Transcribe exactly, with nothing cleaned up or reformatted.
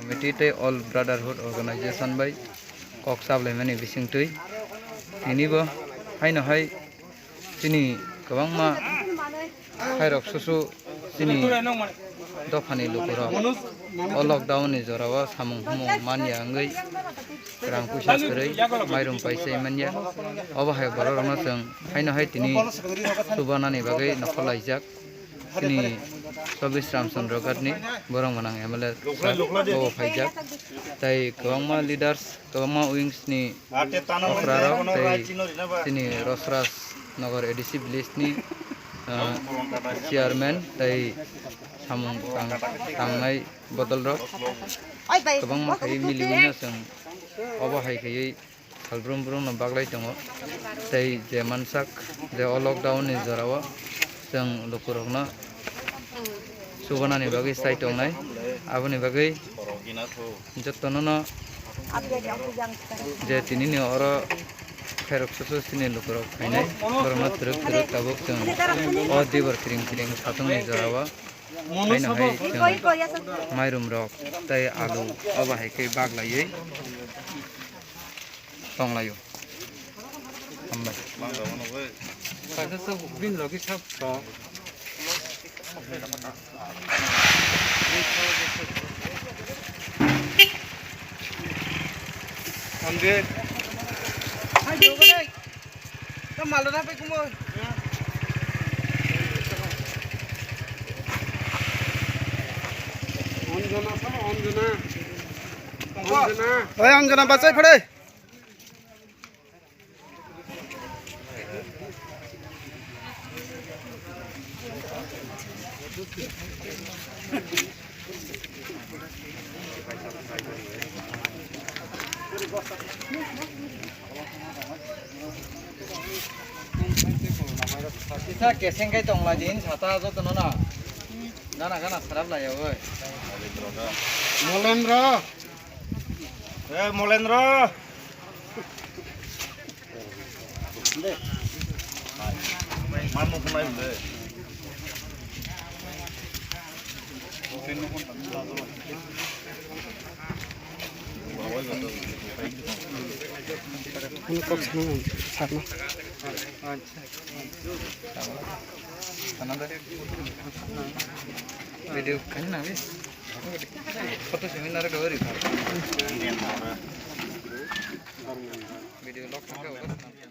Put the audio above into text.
Committee tei All Brotherhood Organization bai kok sablaimani bisingtwi tinibo haino hai chini kwbangma khairok susu chini dophani lukurok o lockdown ni jorao samung humung manya wngwi rang puisa kwrwi mairum paisai manya. Obo hai borok rokno chwng haino hai tini chubanani bagwi nokhorlaijak. Chini Chobis Ramchandra Ghat ni borok gwnang M L A sir bo phaijak. Tai kwbangma leaders, kwbangma wings ni okra rok tei chini Rosraj Nagar A D C village ni, ah, chairman tei samung tang-, tangnai bodol rok kwbangma khai miliwi no chwng obo hai khaiwi sal brum brum no baglai tongo. Tei je mansak je o lockdown ni jorao chwng lukurokno chubanani bagwi sai tongnai, aboni bagwi jotono no je tinini oro khairok susu chini lukurok phainai, borokno twrwk twrwk tabuk chwng o dibor kiring kiring satung ni jorao haino hai chwng mairum rok tei alu obo hai khe baglaiwi tonglaio. Hambai. Kaisa sa bini logi sab to. Hamje. Hai, jogo dai. Ka malo na pe kumo. Anjana sa, Anjana. Anjana. Oi, Anjana, bachai phade. Kisa keseng kai tong lai din, sata joto no na. Gana gana sarap lai ya, oi. Molendra. Eh, Molendra. Video kani nang di? Photo seminar ka ori. Video lock ka ori.